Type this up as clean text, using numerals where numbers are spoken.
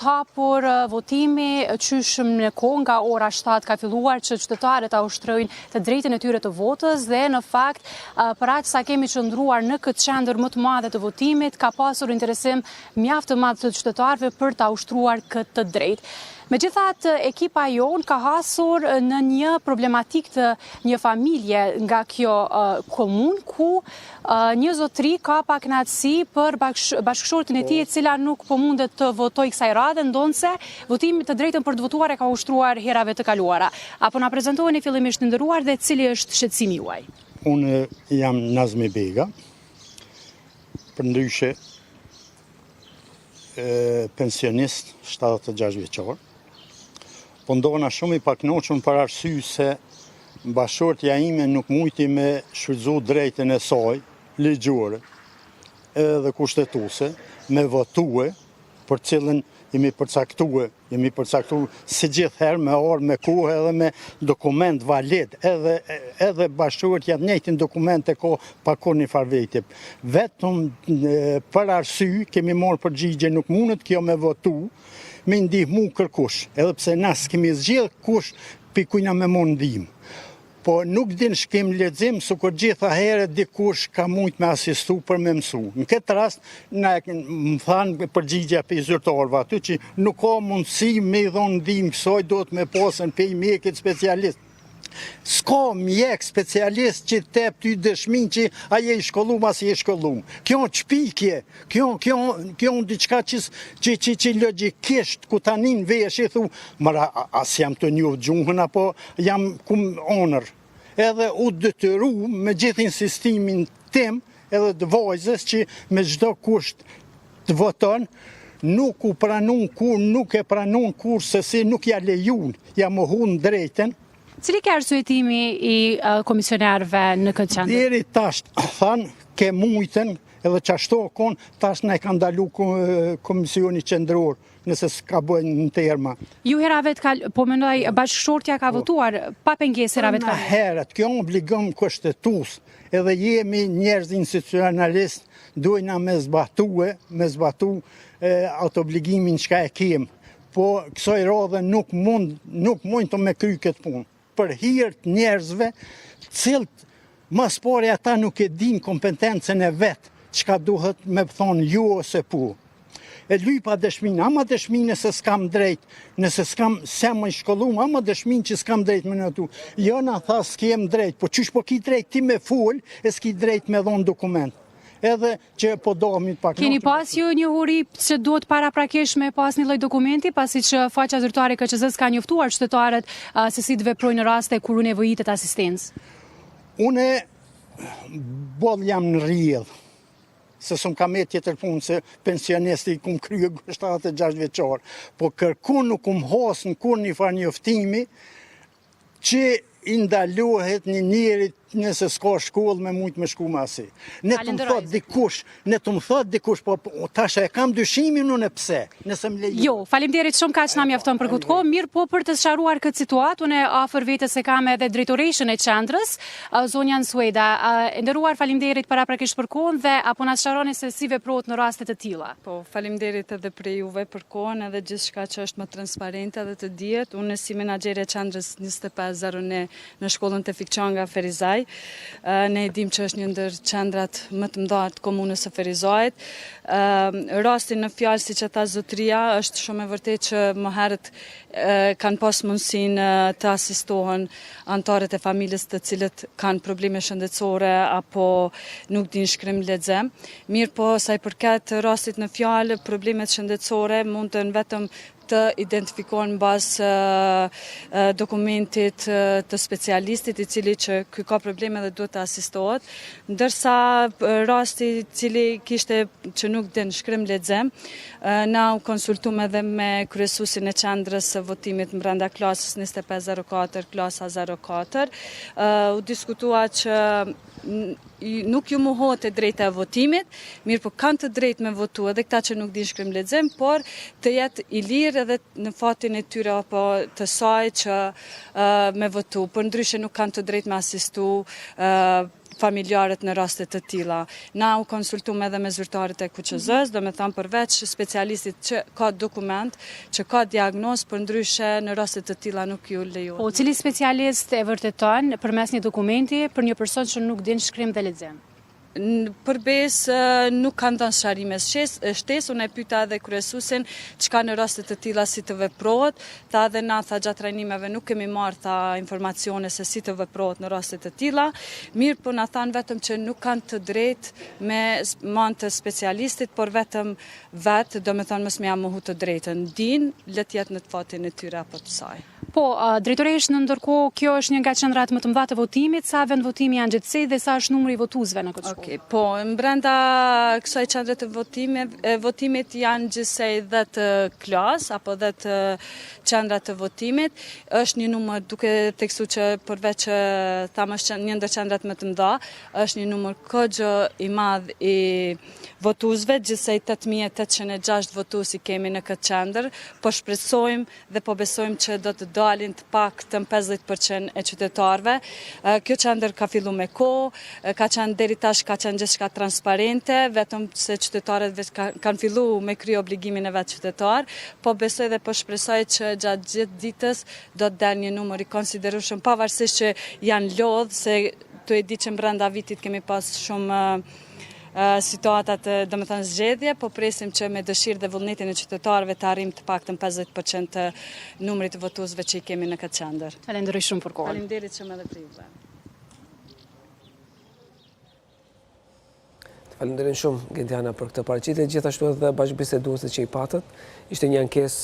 Hapur votimi qysh në kohë nga ora 7 ka filluar që qytetarët ta ushtrojnë të drejtën e tyre të votës dhe në fakt për aq sa kemi qëndruar në këtë qendër më të madhe të votimit ka pasur interesim mjaft të madh të qytetarëve për ta ushtruar këtë të drejtë. Megjithatë, ekipa jonë ka hasur në një problematikë të një familje nga kjo komunë ku Një zotëri ka pakënaqësi për bashkëshorten e tij e cila nuk po mundet të votojë kësaj radhe, ndonëse votimin të drejtën për të votuar e ka ushtruar herave të kaluara. A po na prezantoheni fillimisht i nderuar dhe cili është shqetësimi juaj? Unë jam Nazmi Bega, përndryshe pensionist 76 vjeçar. Po ndohna shumë i pakënaqun për arsye se bashkëshortja ime nuk mujti me shfrytëzu drejtën e saj ligjore edhe kushtetuese me votue për cilën jemi përcaktue, jemi përcaktu si gjithherë me orë, me kohë edhe me dokument valid, edhe, edhe bashkëshortja të njëjtin dokument e ka pa kurrnjëfarë vërejtje. Vetëm për arsye kemi marrë përgjigje nuk mundet kjo me votu, me ndihmu kërkush, edhe pse na s'kemi zgjedh kush pi kujna me marrë ndihmë. Po nuk din shkrim lexim, sikur gjitha herë dikush ka mujt me asistu për me mësu. Në këtë rast, na më thanë përgjigja prej zyrtarëve aty që nuk ka mundësi me i dhonë ndihmë kësaj, duhet me pasën prej mjekit specialist. S'ka mjek specialist që të jep ty dëshmin që a je i shkollum a s'je i shkollum. Kjo është shpikje, kjo, kjo, kjo është diçka që, që, që, që logjikisht ku ta nin veshi, thu, mara, a, a s'jam tu njoft gjuhën apo jam kum onër. Edhe u detyru me gjithë insistimin tim edhe të vajzës që me çdo kusht të voton, nuk u pranun kur, nuk e pranun kurrsesi, nuk ja lejun, ja mohun drejtën. Cili ke arsyetimi i komisionerëve në këtë qendër? Deri tash, thanë, ke mujtën, edhe qashtu kon, tash na e ka ndalu komisioni qendror, nëse s'ka bëjnë në terma. Ju herave të kal, po mendoj, bashkëshortja ka po. votuar pa pengesë herave të kaluara. Herët, kjo obligim kushtetues, edhe jemi njerëz institucionalist, dojna me zbatue, me zbatu atë obligimin çka e kem. Po kësaj radhe nuk mund, nuk mund të me kry këtë punë. Për hir të njerëzve, të cilët ma s'pari ata nuk e din kompetencën e vet, çka duhet me thonë jo ose po. E lypa dëshminë, ama dëshminë se s'kam drejt, nëse s'kam s'jam i shkollum, ama dëshminë që s'kam drejt me votu. Jo na tha s'kem drejt, po qysh po ki drejt ti me fol, e s'ki drejt me dhonë dokument. Edhe që po dohemi pak. Keni pas ju njohuri që duhet paraprakisht me pas një lloj dokumenti, pasi që faqja zyrtare e KQZ-së ka njoftuar qytetarët se si të veprojnë në raste kur u nevojitet asistencë? Une boll jam në rrjedh, se s'm ka met tjetër punë se pensionist i kum krye 76 vjeçar, po kërkun nuk kum has në kurrnjëfarë njoftimi që i ndalohet një njerit nëse s'ka shkollë me mujtë me shku me asi. Ne të më thot dikush, ne të më thot dikush, po, po tash e kam dyshimin unë e pse, nëse më lejohet. Jo, faleminderit shumë kaq na mjafton për këtë kohë, mirëpo për të sqaruar këtë situatë, unë afër vetes e kam edhe drejtoreshën e qendrës, zonjën Sueda. E nderuar faleminderit paraprakisht për kohën dhe a po na sqaroni se si veprohet në raste të tilla? Po, faleminderit edhe prej juve për kohën edhe gjithçka që është më transparente dhe të dihet. Unë si menaxhere e qendrës 2501 në shkollën Tefik Çanga Ferizaj, ne e dimë që është një ndër qendrat më të mëdha të komunës së Ferizajt. Rasti në fjalë siç e tha zotëria, është shumë e vërtetë që më herët kanë pas mundësinë të asistohen anëtarët e familjes të cilët kanë probleme shëndetësore apo nuk dinë shkrim lexim. Mirëpo, sa i përket rastit në fjalë, problemet shëndetësore mundën vetëm të identifikohen në bazë dokumentit të specialistit i cili që ky ka probleme dhe duhet të asistohet. Ndërsa rasti i cili kishte që nuk din shkrim lexim, na u konsultum edhe me kryesuesin e qendrës së votimit brenda klasës 2504, klasa 04. U diskutua që nuk ju mohohet e drejta e votimit, mirëpo kanë të drejtë me votu edhe këta që nuk dinë shkrim lexim, por të jetë i lirë edhe në fatin e tyre apo të saj që me votu, përndryshe nuk kanë të drejtë me asistu. familjarët në raste të tilla. Na u konsultum edhe me zyrtarët e KQZ-së, domethanë përveç specialistit që ka dokument, që ka diagnozë, përndryshe në raste të tilla nuk ju lejohet. Po, cili specialist e vërteton përmes një dokumenti për një person që nuk din shkrim dhe lexim? Për besë nuk kanë dhënë sqarime shtesë, unë e pyeta edhe kryesuesin çka në raste të tilla si të veprohet, tha edhe na tha gjatë trajnimeve nuk kemi marrë tha informacione se si të veprohet në raste të tilla, mirëpo na thanë vetëm që nuk kanë të drejtë me anë të specialistit, por vetëm vetë, domethanë mos me ja mohu të drejtën, din, le të jetë në të fatin e tyre apo të saj. Po, drejtoreshë në ndërkohë, kjo është një nga qendrat më të mëdha të votimit, sa vendvotime janë gjithsej dhe sa është numri i votuesve në këtë shkollë? Okej, po, brenda kësaj qendre të votimit janë gjithsej 10 klasë apo 10 qendra të votimit. Është një numër duke theksu që përveç që thamë është një ndër qendrat më të mëdha, është një numër goxha i madh i votuesve, gjithsej 8806 votues i kemi në këtë qendër. Po shpresojmë dhe po besojmë që do të dalin të paktën 50 për qind e qytetarëve. Kjo qendër ka fillu me kohë, ka qenë deri tash ka qenë gjithçka transparente, vetëm se qytetarët veç kanë fillu me kry obligimin e vet qytetar, po besoj dhe po shpresoj që gjatë gjithë ditës do të dalë një numër i konsiderueshëm, pavarësisht që janë lodhë, se tu e di që brenda vitit kemi pas shumë situata të, domethënë zgjedhje, po presim që me dëshirë dhe vullnetin e qytetarëve të arrijmë të paktën 50% të numrit të votuesve që i kemi në këtë qendër. Falenderoj shumë për kohën. Faleminderit shumë edhe për juve. Të falenderojmë shumë Gentiana për këtë paraqitje, gjithashtu edhe bashkëbiseduesit që i patët. Ishte një ankesë.